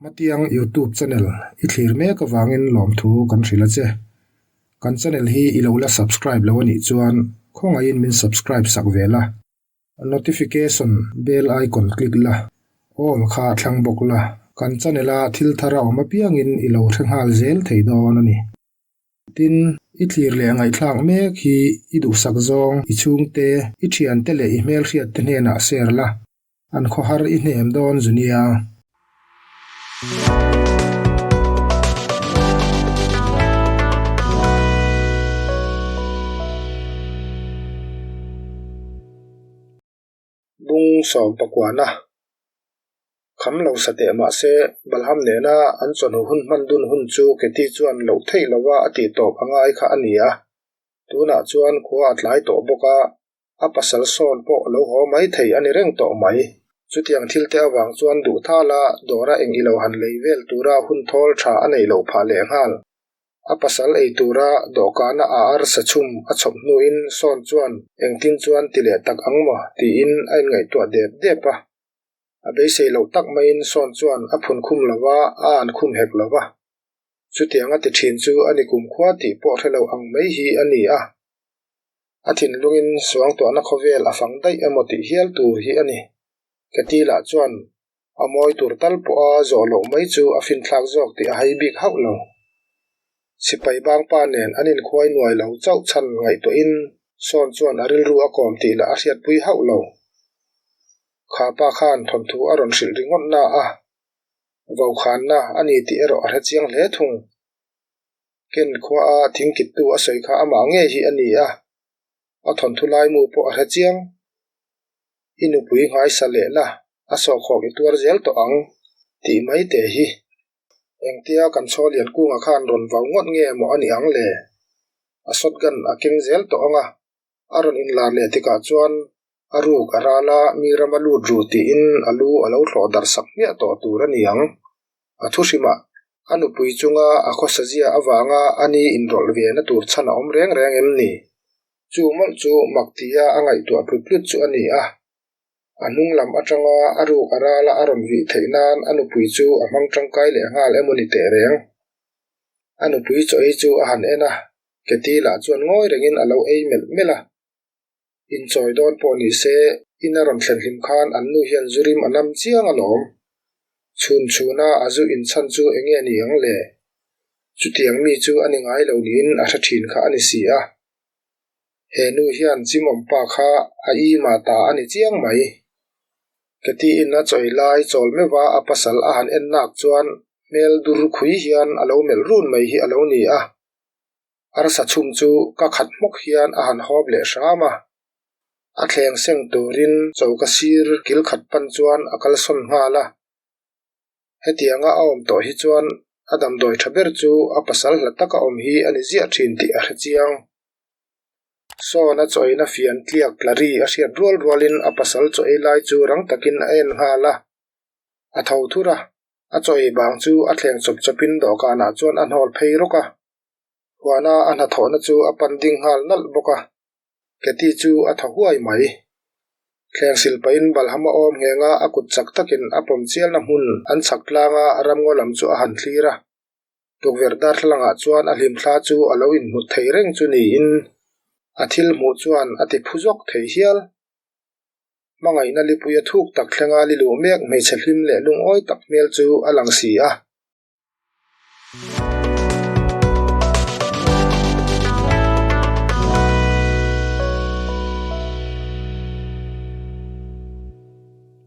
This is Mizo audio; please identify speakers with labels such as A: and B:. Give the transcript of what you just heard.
A: Hmatiang YouTube channel i thlir mek avangin lawmthu kan hrilh a che. Kan channel hi i lo la subscribe lo a nih chuan khawngaihin min subscribe sak ve la. Notification bell icon click la, all kha thlang bawk la, kan channel a thil thar a awm apiangin i lo hre nghal zel thei dawn a ni. Tin, i thlir leh ngaihthlak mek hi i duhsak zawng, i chhungte, i thiante leh i hmelhriatte hnenah share la, an khawhar i hnem dawn zu nia. Bung sawm pakuana kham lo sa teh mah se Balham nena an chawhnu hun hman dun hun chu Keti chuan loh theih lova a tih tawp a ngai kha a ni a. Tunah chuan khua a tlai tawh bawk a, a pasal sawn pawh lo haw mai thei a ni reng tawh mai. Chutiang thil te avang chuan duh thala dawra eng ilo han lei vel tura hun thawl tha a neih loh phah lehnghal. A pasal ei tura dawhkana a arsa chhum a chhawp hnuin sawn chuan engtin chuan ti leh tak ang maw tiin a inngaihtuah dep dep a. A beisei loh tak maiin sawn chuan a phun khum lo va, a an khum hek lo va. Chutiang a ti thin chu a ni kumkhua tih pawh hre lo ang mai hi a ni a. A thinlungin suangtuahna khawvel a fang daih emaw tih hial tur hi a ni. Ketilah chuan A mawi tur tal pawha zawh loh mai chu a finthlak zawk tih a hai bik hauh lo. Sipai bangpa nen an inkhuai nuai lo chauh chhan ngaihtuahin Sawn chuan a rilru a kawm tih lah a hriatpui hauh lo. Kha pa khan thawnthu a rawn hrilh ringawt na a, vokhanna a ni tih erawh a hrechiang hle thung. Ken khuaa thingkittu a sawi kha amah ngei hi a ni a, a thawnthu laimu pawh a hrechiang. I nupui nghaisa leh la, a sawhkhawk i tuar zel tawh ang tih mai teh hi. Engtia kan chhaw lian kunga khan rawn vau ngawt nge maw a nih ang le? A shotgun a keng zel tawh ang a, a rawn inlar leh tikah chuan a ruk a ral a, mi rama lut ru tiin a lu a lo thlawh darh sak hmiah tawh tur a ni ang. A thu hrimah a nupui chunga a khawsazia avanga a ni inrawlh ve na tur chhan a awm reng reng em ni? Chu mawlh chu mak tia a ngaihtuah tlut tlut chu a ni a. A hnung lam atanga a ruk a rala a rawn vih theih nan a nupui chu a hmang tangkai leh nghal emaw ni teh reng. A nupui chaw ei chu a han en a, Keti lah chuan ngawi rengin a lo ei melh melh a. Inchawi dawn pawh ni se, in a rawn thlen hlim khan an nu hian zu rim a nam chiang alawm. Chhun chhuna a zu inchhan chu eng nge ni ang le? Chutiang mi chu a ni ngai lo niin a hre thin kha a ni si a. He nu hian chimawm pa kha a i mah ta a ni chiang mai. Ketiin a chawi lai chawl meuh a a pasal a han en nak chuan hmel dur khui hian a lo melh run mai hi a lo ni a. Arsa chhum chu ka khat hmawk hian a han hawp leh hram a. A thleng seng turin choka sir kil khat pan chuan a kalsawn nghal a. Hetianga a awm tawh hi chuan a damdawi tha ber chu a pasal hla taka awm hi a ni ziah thin tih a hre chiang. Sawn a chawina fian tliak tla ri a hriat rual rualin a pasal chaw ei lai chu rang takin a en nghal a. A tho thur a, a chaw ei bang chu a thleng chawp chawpin dawhkanah chuan a hnawl phei rawk a. Huana a hnathawhna chu a pan ding nghal nalh bawk a. Keti chu a thaw huai mai. Thleng sil pahin Balham a awm ngheng a, a kut chak takin a pawm chialna hmun an chhak tlang a, ramngaw lam chu a han thlir a. Tukverh darthlalangah chuan a hlimthla chu a lo inhmut thei reng chu niin a thil hmuh chuan a ti phu zawk thei hial. Hmangaihna lipuia thuk tak thlenga liluh mek hmeichhe hlim leh lungawi tak hmel chu a lang si a.